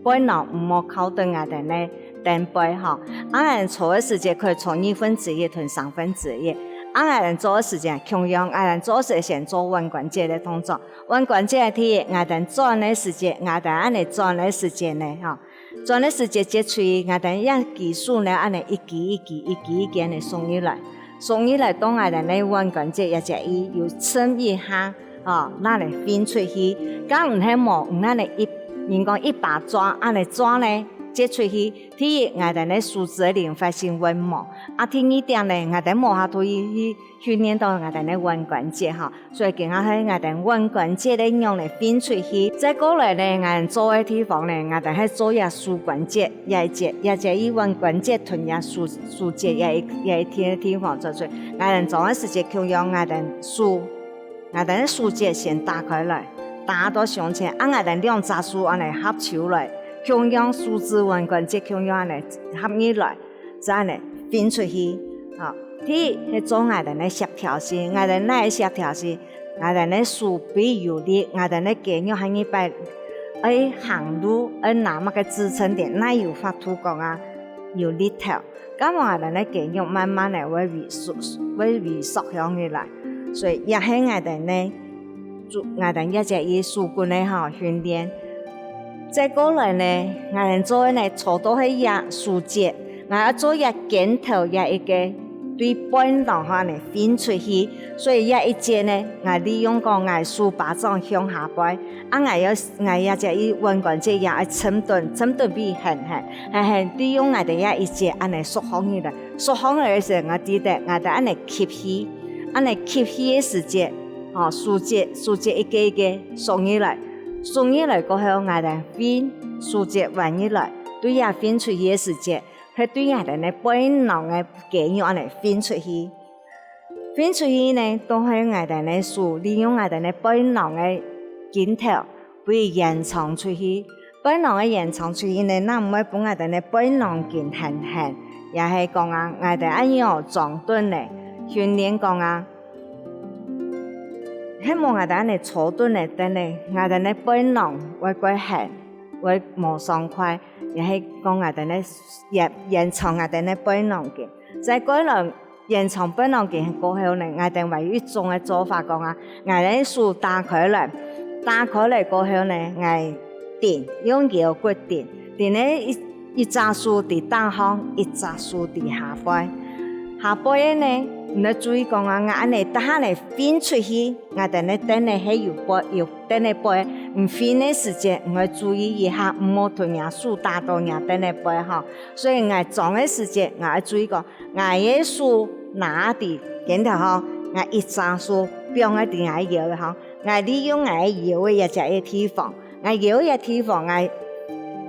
背囊毋好靠等𠊎等个凳背吼。啊，𠊎等坐个時節可以坐二分之一同三分之一。啊，𠊎等做个時節共樣，𠊎等做个時節先做腕關節个動作。腕關節个第一，𠊎等轉个時節，𠊎等恁呢轉个時節呢，吼， 轉个時節，脊椎𠊎等這肌肉呢，恁呢一支一支、一支一支恁呢縮入來，縮入來到𠊎等个腕關節這隻位有沉一下，吼，恁呢伸出去。假如係無，你恁呢一，人講一把抓，恁呢抓呢，接出去。第一，𠊎等个手指个靈活性會無。啊，第二點呢，𠊎等無法度去，去訓練到𠊎等个腕關節，吼。 所以今下係𠊎等腕關節个仰仔伸出去。再過來呢，𠊎等做个地方呢，𠊎等係做這手關節，這一節，這節以腕關節同這手，手節這一，這一个地方做出。𠊎等做个時節共樣，𠊎等手，𠊎等个手節先打開來，打到胸前，啊，𠊎等兩隻手恁呢合揫來，共樣手指腕關節共樣恁呢合入來。 再恁呢伸出去，吼。第一，係做𠊎等个協調性，𠊎等哪个協調性？𠊎等个手臂有力，𠊎等个肌肉下二擺愛行路，愛拿麼个支撐點，哪有法度講啊，有力頭。該麼𠊎等个肌肉慢慢个會萎縮，會萎縮向起來。所以也係𠊎等个 做，𠊎等這節以手骨个吼訓練。再過來呢，𠊎等做个呢，坐到係這手節，𠊎愛做這肩頭這一个對背囊吼恁呢伸出去，所以這一節呢，𠊎利用講𠊎手巴掌向下背，啊，𠊎愛，𠊎這節以腕關節也愛沉蹲，沉蹲比很很很很，利用𠊎等這一節恁呢縮放起來，縮放起來个時，𠊎記得𠊎等恁呢吸氣，恁呢吸氣个時節， 吼，手節，手節一个一个縮入來，縮入來過後，𠊎等伸，手節彎入來，對這伸出去个時節，係對𠊎等个背囊个肌肉恁呢伸出去。伸出去呢，都係𠊎等个手，利用𠊎等个背囊个筋頭，分佢延長出去。 背囊个延長出去呢，正毋會分𠊎等个背囊筋絚絚，也係講啊，𠊎等恁樣哦，張凳呢，訓練講啊，係無𠊎等恁呢坐凳呢，等呢，𠊎等个背囊會過絚，會無爽快，也係講𠊎等个延，延長𠊎等个背囊筋。再過來 延長背囊筋過後呢，𠊎等還有一種个做法講啊，𠊎等手打開來，打開來過後呢，𠊎頂，用腰骨頂，頂呢一，一隻手在頂項，一隻手在下背。下背个呢，你愛注意講啊，𠊎恁呢，逐下呢伸出去，𠊎等个凳呢係有背，有凳个背，你伸个時節，你愛注意一下，毋好同若手打到若凳个背吼。所以𠊎張个時節，𠊎愛注意講， 𠊎个手拿在肩頭項，𠊎一隻手放个在𠊎个腰个項，𠊎利用𠊎个腰个這隻个地方，𠊎腰个地方，𠊎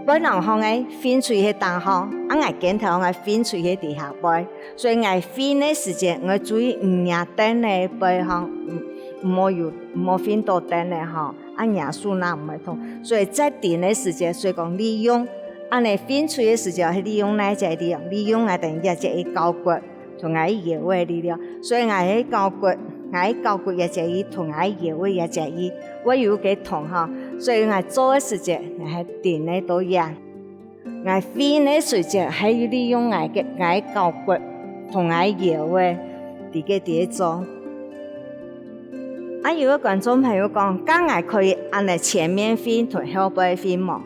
背囊項个伸出去頂項，啊，𠊎肩頭項个伸出去在下背，所以𠊎伸个時節，𠊎注意毋若凳个背項，毋，毋好有，毋好伸到凳个吼。 啊，若手正毋會痛。所以在頂个時節，所以講利用，恁呢伸出个時節，係利用哪隻力量？利用𠊎等這隻个交骨，同𠊎个腰个力量。所以𠊎个交骨，𠊎个交骨這隻个同𠊎个腰个這隻个，會有个痛吼。所以𠊎做个時節，𠊎係頂个到這。 𠊎伸个時節，係利用𠊎个，𠊎个交骨同𠊎腰个，在該在該做。啊，有个觀眾朋友講，該𠊎可以恁呢前面伸同後背伸無？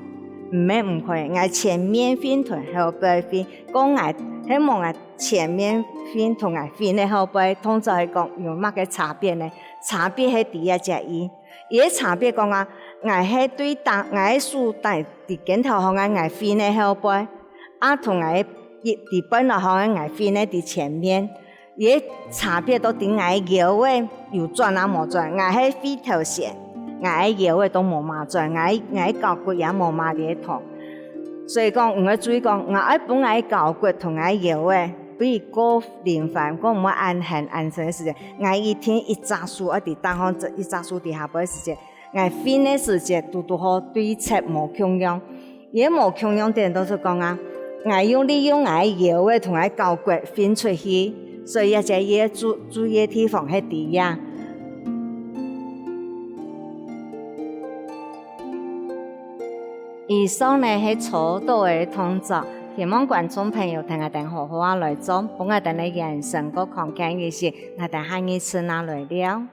毋係毋可以，𠊎前面伸同後背伸，講𠊎，係無𠊎前面伸同𠊎伸个後背，通常係講有麼个差別呢？差別係在這隻位。 佢个差別講啊，𠊎係對頂，𠊎个手戴在肩頭項个，𠊎伸个後背，啊，同𠊎个一，在背囊項个，𠊎伸个在前面。也差別到底𠊎个腰仔有轉啊無轉，𠊎係會頭先，𠊎个腰仔都無麼轉，𠊎个，𠊎个交骨也無麼个痛。所以講，你愛注意講，𠊎愛分𠊎个交骨同𠊎个腰仔，比如過臨盆，過毋會恁絚恁深个時節，𠊎一定一隻手愛在頂項，一隻手在下背个時節， 𠊎訓个時節，堵堵好對切無共樣。也無共樣點，就是講啊，𠊎用利用𠊎个腰仔同𠊎个交骨訓出去，所以這節愛注，注意个地方係在這。以上呢係操刀个動作，希望觀眾朋友同𠊎兜好好仔來做，分𠊎兜个圓身過康健一息，𠊎兜下二次那來尞。